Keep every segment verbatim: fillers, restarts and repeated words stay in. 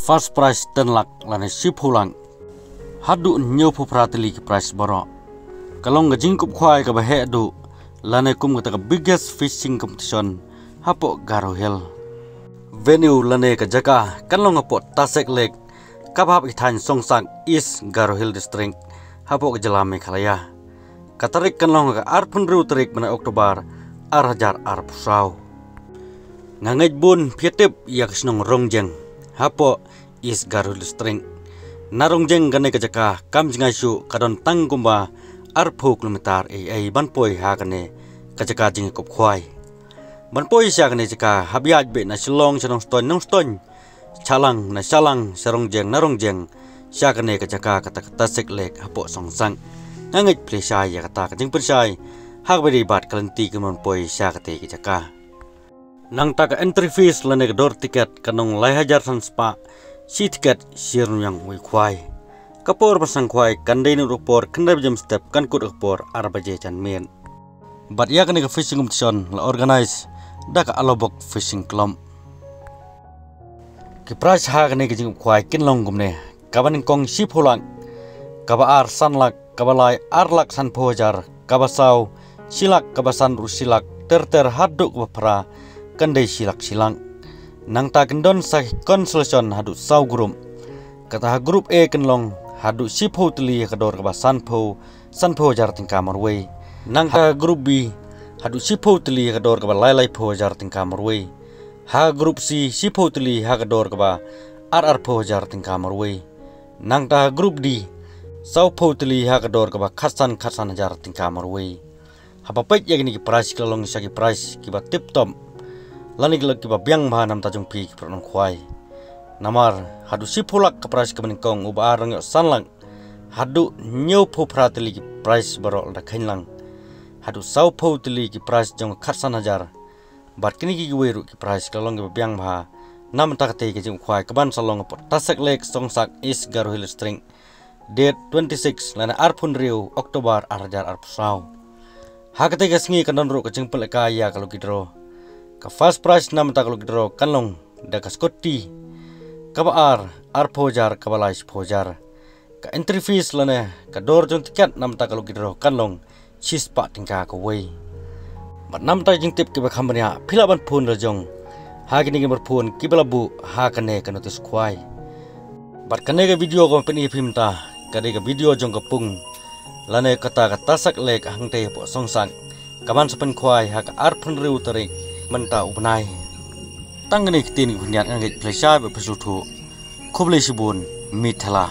First prize ten lak lane shiphew lak. Haduh hynñiewphew phra tylli ki prize baroh. Ka long ka jingkup khwai kaba heh duh lane kum kata ka biggest fishing competition hapoh Garo Hill. Venue lane ka jaka kan long hapoh Tasek Lake, kaba hap ki thaiñ Songsak, East Garo Hill District, hapoh ka jylla Meghalaya. Ka tarik kan long ka arphew hynriew tarik bnai October, ar hajar arphew saw. Nga ngeit bun phi tip ïa ka shnong Rongjeng hapoh East Garo District. Na Rongjeng kane ka jaka kam jngai shuh, ka don tang kumba arphew kilometer ei ei ban poi ha kane ka jaka jingkup khwai. Ban poi sha kane jaka hap ïaid beit na Shillong sha Nongstoiñ, Nongstoiñ sha lang, na sha lang sha Rongjeng, na Rongjeng sha kane ka jaka kata ka Tasek Lake hapoh Songsak. Nga ngeit phi la shai ïa kata ka jingpynshai ha kaba ïadei bad ka lynti ka ban poi sha kata ka jaka. Nangta ka entry fees lane ka dor tiket ka long lai hajar san spah shi tiket shi rynïeng wei khwai. Ka por ban sdang khwai kan dei naduh ka por khyndai baje mynstep kan kut ha ka por ar baje janmiet. Bad ïa kane ka fishing competition la organize da ka Alobok Fishing Club. Ki prize ha kane ka jingkup khwai kin long kumne: kaba nyngkong shiphew lak, kaba ar san lak, kaba lai ar lak sanphew hajar, kaba saw shi lak, kaba san ruh shi lak, ter ter haduh kaba phra kan dei shi lak shi lak. Nangta kin don sa ki consolation haduh saw group. Kata ha group A kin long haduh shiphew tylli ha ka dor kaba sanphew, sanphew hajar tyngka marwei. Nangta ha group B haduh shiphew tylli ha ka dor kaba lai laiphew hajar tyngka marwei. Ha group C shiphew tylli ha ka dor kaba ar arphew hajar tyngka marwei. Nangta ha group D sawphew tylli ha ka dor kaba khatsan, khatsan hajar tyngka marwei. Haba peit ïa kine ki prize ki la long sha ki prize kiba tip top lane ki la kiba biang bha namar jong phi ki paralok nongkhwai. Namar haduh shiphew lak ka prize kaba nyngkong, uba ar dang ïoh san lak, haduh hynñiewphew phra tylli ki prize baroh lada kheiñ lang, haduh sawphew tylli ki prize jong ka khatsan hajar. Bad kine kiwei ruh ki prize ki la long kiba biang bha namar kata ka jingkup khwai kaban sa long hapoh Tasek Lake, Songsak, East Garo Hill District, date twenty-six lane arphew hynriew October ar hajar arphew saw. Ha kata ka sngi kan don ruh ka jingpynlehkai ïa ka lucky draw. Ka first prize namar ka lucky draw kan long da ka scooty, kaba ar arphew hajar, kaba lai shiphew hajar. Ka entry fees lane ka dor jong tiket namar ka lucky draw kan long shispah tyngka kawei. Bad namar ka jingtip kiba kham bniah, phi lah ban phone la jong ha kine ki number phone kiba la buh ha kane ka notice khwai. Bad kane ka video kaba pyni ïa phi mynta ka dei ka video jong ka pung lane kata ka Tasek Lake hangtei hapoh Songsak, kaban sa pynkhwai ha ka arphew hynriew tarik mynta u bnai. Tang kine ki ktien kiba bniah, nga ngeit phi la shai bad phi sngewthuh. Khublei shibun, Mithela.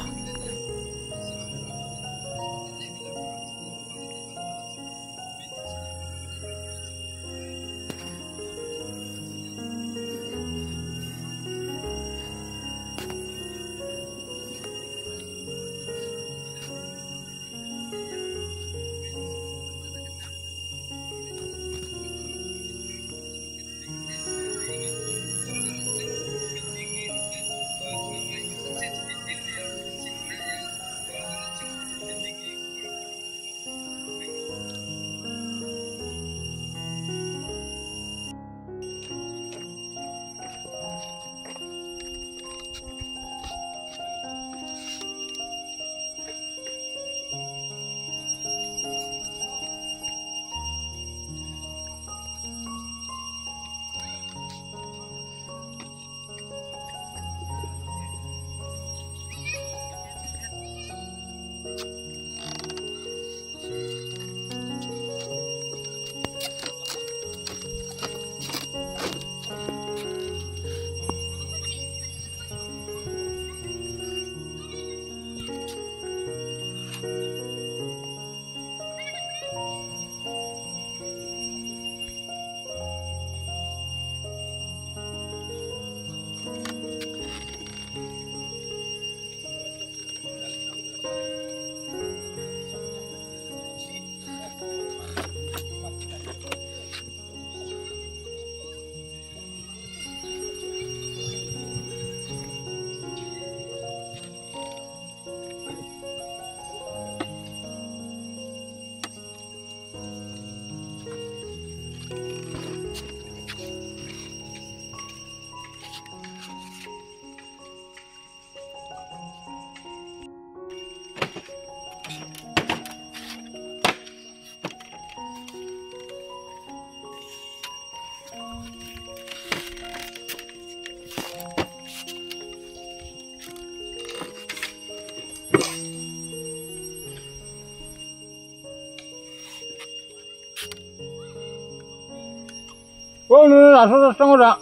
Ko ni na so tang da.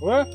Weh.